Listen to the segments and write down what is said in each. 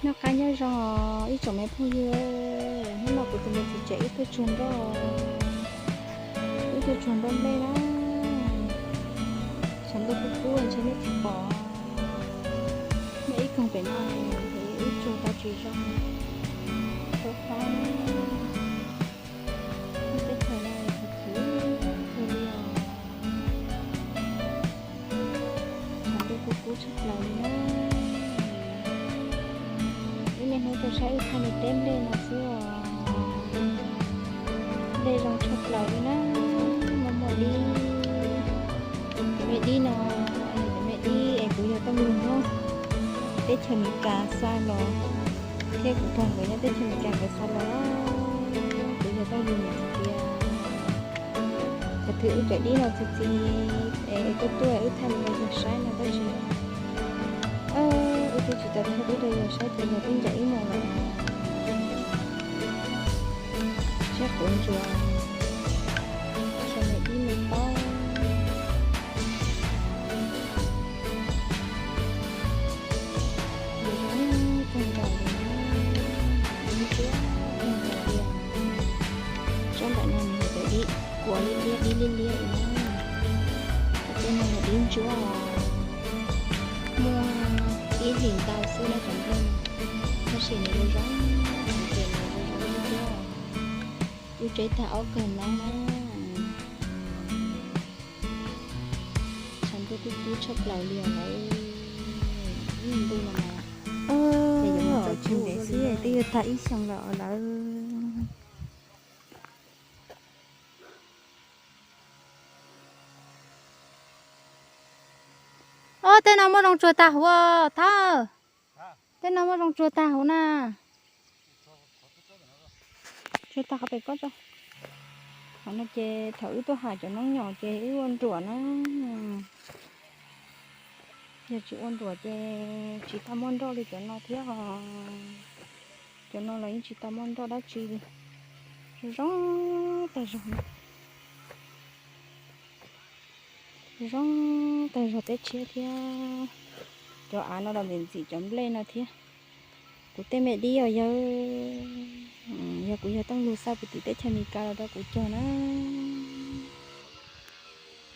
Noj qab nyob zoo os ib tsoom me phooj ywg, hnub no kuv tus me txiv tsev wb tuaj tsuag nroj, wb tuaj tsuag nroj nplej na. Tshav ntuj kub kub ntshe nej tsis pom, nyob ib koog pem no es wb tsuag tau tsis zoo, tau fab. Teb chaws no khwv khwv kawg li os. Tshav ntuj kub kub tshaj plaws li na. Ib niaj hnub tuaj saib wb thaj me teb nplej no xwb os. Nplej zoo tshaj plaws li na. Muaj muaj dib, me dib no, me dib es kuv yog tooj lug nyob teb chaws Amelikas xa los, thiab kuv pog nkawd nyob teb chaws Amelikas nkawd xa los, kuv yog tooj lug nim hais tias thaum twg wb cov dib no txi txiv es tuaj tuaj wb thaj li rau yawg saib no tab sis wb twb tsis tau thaj dib rau yawg saib ces yawg twb ncaim wb mus lawm. Siab quav ntsuas, sau me dib me taub. Nws zoo kawg nkaus li, ntsuab kawg nkaus li. Tsob nram no nws yog cov dib kuav liab liab, dib liab liab li na. Cov tej no yog dib ntsuab os. Muaj ib hlis ntau xwb na cov nplej no, tab sis nws zoo zoo, ces nws zoo zoo liab liab. Wb tseb tag ob kawg no na. Tshav ntuj kub kub tshaj plaws li os lawm. Ib ntu no mas, ces yuav mus txog tsis ntev xwb twb yuav tag ib xyoos lawm os lawm. Ob, tej no muaj zoo tsuag tag huv os Thawj. Tej no muaj zoo tsuag tag huv na. Tsuag tag qhov pem pob tso. Qhov no ces thaum wb tuaj ham cov noob nyom ces wb ua nruam na. Yog tsis ua nruam ces tsis tau muaj nroj li cov no thiab os. Cov no los yeej tsis tau muaj nroj dab tsi li. Zoo zoo tag zog, zoo tag zog teb tshiab thiab. Cov av no los ntxim ntxim cov nplej no thiab. Kuv tej me dib os yawg, yog kuv yog tooj lug xa puv tim teb chaws Amelikas los rau kuv cog na.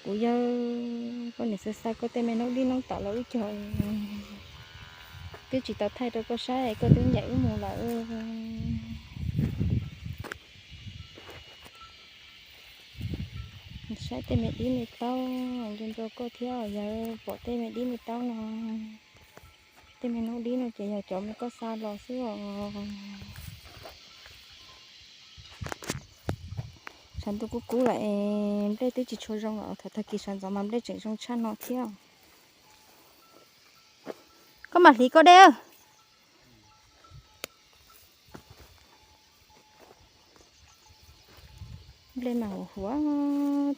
Kuv yawg, koj niam xa xa koj tej me noob dib noob taub los wb cog, twb tsis tau thaij rau koj saib koj twb ncaim wb mus lawm. Saib tej me dib me taub, nco nco koj thiab yawg, pom tej me dib me taub no. Tej me noob dib no ces yog cov me koj xa los xwb os. Tshav ntuj kub kub lawm es nplej twb tsis tshua zoo los thaum tag kis sawv ntxov mas nplej tseem zoo tshaj no thiab. Koj mam hliv koj dej. Nplej mas huv huav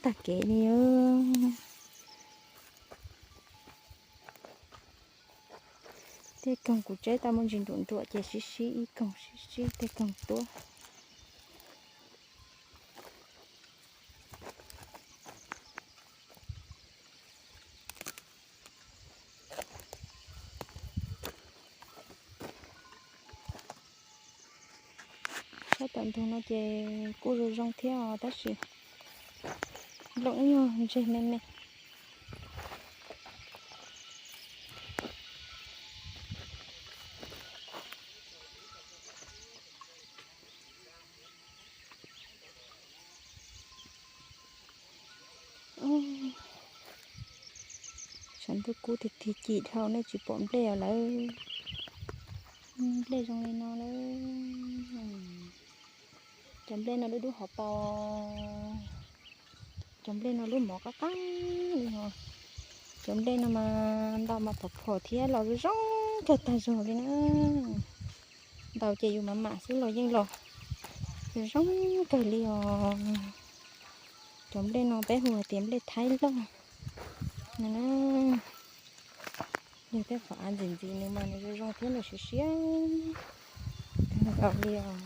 tag kev li. Tej koog kuv tseb tau muaj ntsis nruam nruam ces sib sib ib koog, sib sib tej koog tuab. Sab tom ntug no ces kuj zoo zoo thiab os tab sis nplooj ib nyuag ntseg me me. Tshav ntuj kub tiag tiag, cim dhau nej tsis pom nplej os lawm. Nplej zoo li no lawm. Cov nplej no dub dub hauv paus. Cov nplej no lub mov qab qab li no. Cov nplej no mas ntau mas phom phom thiab los zoo zoo kawg tag zog li na. Ntau ces yus mam mam xwb los yeej los zoo zoo kawg li os. Cov nplej no peb hu hais tias nplej Thaib Lauj no na. Yog tej qhov av ntxim ntxim nws mas nws zoo zoo thiab nws siav siab kawg nkaus li os.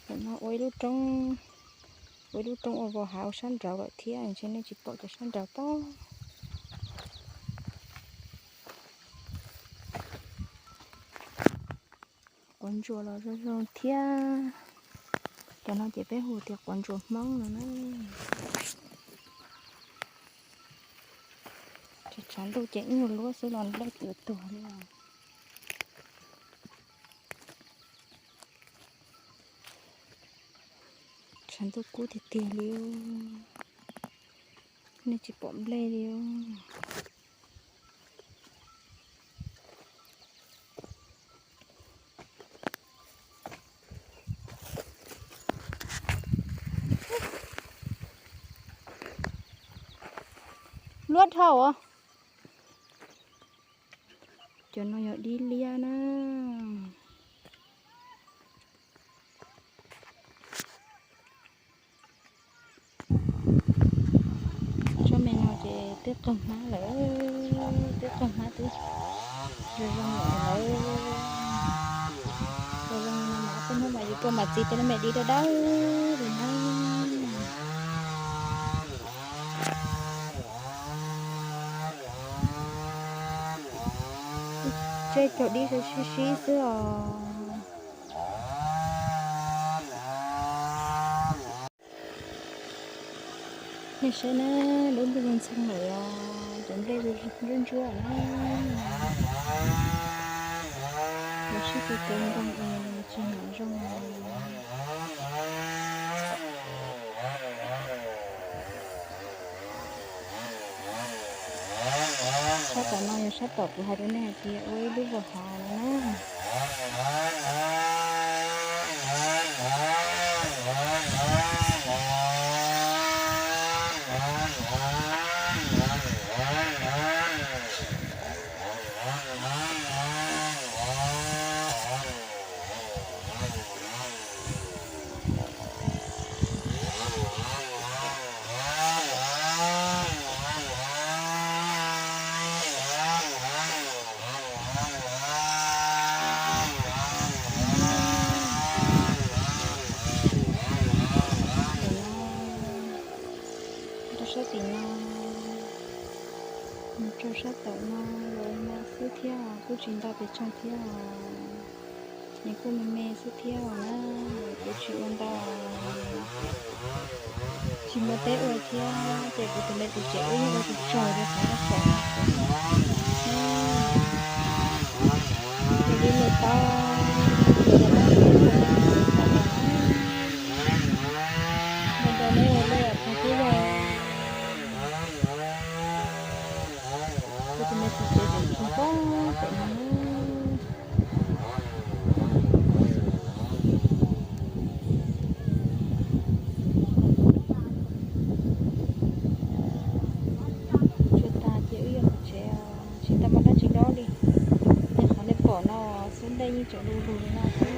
Tam no ua ib lub roob, ua ib lub roob ua vos hav ua sab nraud lawm thiab ntshe nej tsis pom cov sab nraud pob. quav ntsuas los zoo zoo thiab. Cov no ces peb hu tias quav ntsuas Hmoob no na. Tshav ntuj ces ib nyuag luab xwb los nplej yuav tuag li os. Tshav ntuj kub tiag tiag li, nej tsis pom nplej li. Luab dhau os. Cov no yog dib liab na. Tsob me no ces twb qaug hmab lawm, twb qaug hmab twb zoo zoo lawm. Zoo zoo no mas ob peb hnub mas yuav tuaj mas txiv tej lub me dib dawb dawb li na. Tseb cog dib sib sib xwb os. Nej saib na, lub ntuj ntxhee lawm os, cov nplej ntsuab ntsuab na. Los sib tus cov ntoo es tsis hnov zoo. Sab tom no yog sab tom kuv hais rau nej hais tias ua ib lub vag hov no na. Rau sab tim no, mus rau sab tom no los no xwb thiab os, kuj tsis ntau pes tsawg thiab os. Nws kuj me me xwb thiab os na, kuv tsis ua ntau, tsis muaj teb ua thiab ces kuv tus me tus tsev wb yeej ua tsaug tsaug rau qhov no xwb. Ua li lawm tau, ces los no kuv ua tsaug rau qhov no na. Ua rau nej ua lawm qhov twb yog kuv tus me tus tsev tseem tsis pom pem no na. Tsuas tas ces wb yuav mus tsev os, tsis tau muaj dab tsi dob li. Tej qhov nej pom no xwb nplej yeej tseem du lug li no xwb.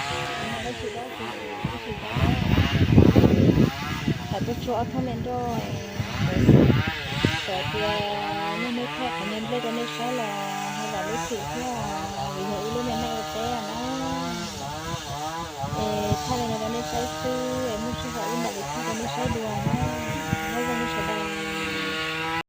Tsis muaj dab tsi dob, tsis tau dob. Thaum tuaj tsuag ob thaj me nroj, txawm tias niaj hnub thaij qhov me nplej rau nej saib los ho vam lub txim thiab, vim yog wb lub me neej ua teb na. Es thaij li no rau nej saib xwb, es muaj sij hawm wb mam li thaij rau nej saib dua na.